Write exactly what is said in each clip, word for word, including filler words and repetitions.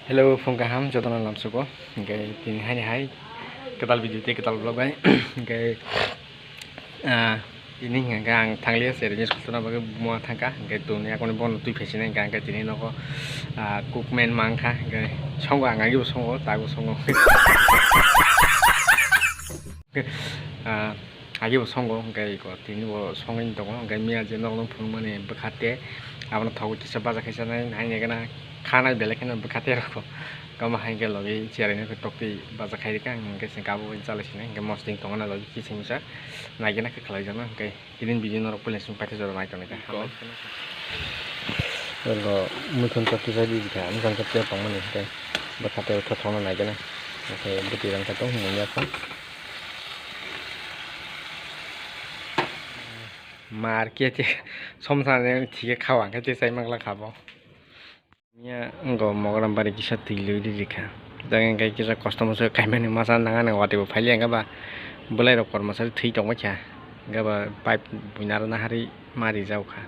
Hello, phung kaham, jotono lamsugo. Hingke tini haini hai kwtal video tei kwtal vlog bai. Hingke, ah, tini hingke ang thangliya se release khultuna bagwi buma thangkha. Hingke tuni akoni bono twi phaisina hingke ang tini nogo, ah, cookman mangkha. Hingke songo ang agibo songo, tago songo. Ah, agibo songo, hingke iko tini bo songwi tongo, hingke miya je nok nung phunukmani bwkha te abono thogo kisa baja khaisa nai, nai nai gana khanai belai kheno bwkha te rokbo. Tamo hai hingke logi chair ni toktwi baja khai rikha, hingke se kabo bai chalai sinai, hingke mosoding tongo na logi kisa misa nai gana khe khlai jana, hingke tini video norok puila song paithago jora nai tongwi kha. Iko. Iko muikhon chokti jai di kha, muikhon chokti tongmani hingke bwkha te tho thokno nai gana, hingke bwtwi rang kha tong manya kha. Mar khe te somsa ne thike khawa khe te chai mangla kha bo. Miya wngkha Mogram bari kisa twi lui ri rikha. Jang wngkha kisa kosto mosto kaimani masa nangani watwi bo phaili wngkha ba bwlai rok kormo sari thwi tongma kha. Wngkha ba pipe buina rwna hari ma rijak kha.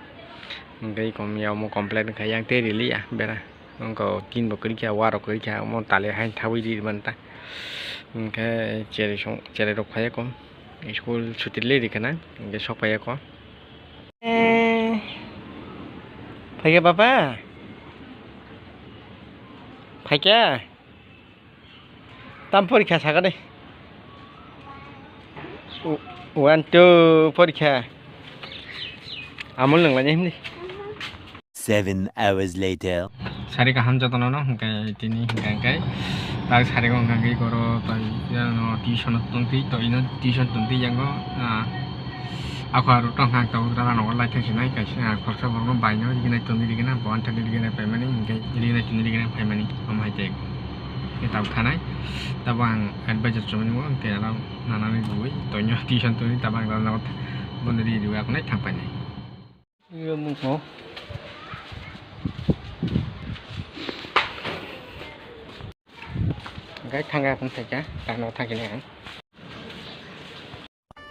Wngkha iko miya omo complain wngkha yang tei riliya bera. Wngkha tin bo kwrwi kha, wa rok kwrwi kha, omo tali hai thawi ri manta. Wngkhe cherai song, cherai rok phai kho. School chuti le rikha na, hingke sok phai kho. Eh, phaikha baba? Phaikha? Tam porikha saka de. O-, one, two, porikha. Amul nang lanya himdi. Seven hours later. Sari kaham jotono no, hingke tini hingke hingke tak sari ko hingke hingke oro tei ano tuition o tongtwi to ino tuition tongtwi yango, ah, akho aro tong hang tabuk rana o lai thang sinai kaisa khoroksa borok no bai no riginai tongwi rigina bo anthani riginai paimani hingke riginai tongwi rigina paimani omo hai tei tabuk thanai tabuk ang advisor chumani bo hingke aro nanani bui tonyo tuition tongwi tabuk ang rana o bono rigi rwi akonai thang painai. Yo mungko. Gai thangga phun phaikha, tano thangkhe ang.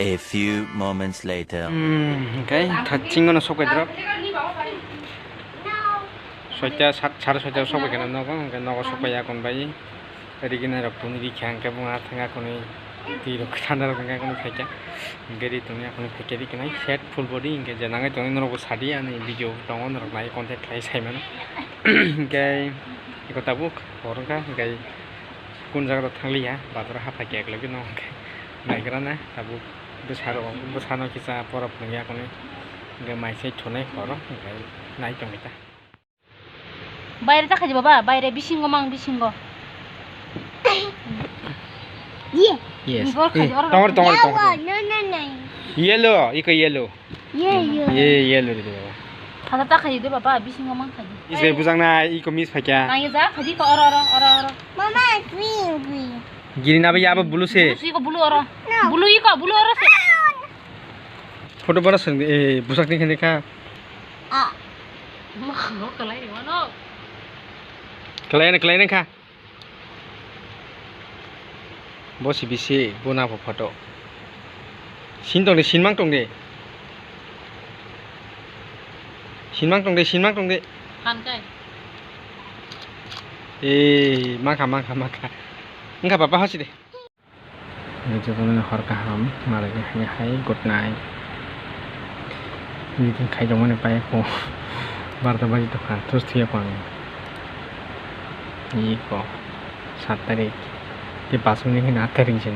A few moments later. Hmm, gai thachingo no sokai drop. Soita sat, sare soita sokai kana nogo, gai nogo sokai akon bai. Riginai rok tongwi rikha, hingke buma thangya khwnwi twi rok thanda rok hingke khwnwi phaikha. Hingke ri tongya khwnwi phaikha ri khwnai set full body hingke je nangai tongwi norok bo sadi ani video tongo norok nai contact khlai sai mano. Hingke eko tabuk hor wngkha hingke kun jaga rok thangliya bazar o haphaikha eklogino hingke naigrana tabuk bwsa rok bwsano kisa borok phunukya khwnwi hingke mai sai thunai horo hingke nai tongkha. Baire ta khaidi baba, baire bisingo mang bisingo. Ye. Yes. Ni bor khaidi oro. Tongor, tongor, tongor. No, no, no. Yellow, iko yellow. Ye, ye. Ye, yellow ri baba. Thata ta khaidi baba, bisingo mang khaidi. Is bai bujang na, iko miss phaikha. Nang ye ja khaidi ko oro, oro, oro, oro. Mama, green, green. Green aba yaba blue se. Blue se iko blue oro. No. Blue iko, blue oro se. Photo bara seng, eh, busak ni khani kha. Ah. Mo kalai ni mano. Kalai na, kalai na kha. Bo si bisi, bo na pho photo. Sin tong de, sin mang tong de. Sin mang tong de, sin mang tong de. Han kai. Eh, makha, makha, makha. Engkha papa hosi de. Jotono hor kaham, malai hai hai, good night. Meeting khaijokmani pai kho, barta baji tokha, thus thwiya kho ang. Iko, sat tarik, tei pash minute hwnwi aat tarik se.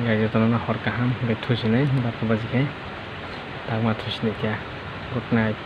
Jotono hor kaham, hwnkhe thusinai, barta baji khai, tangma thusinai khe, good night.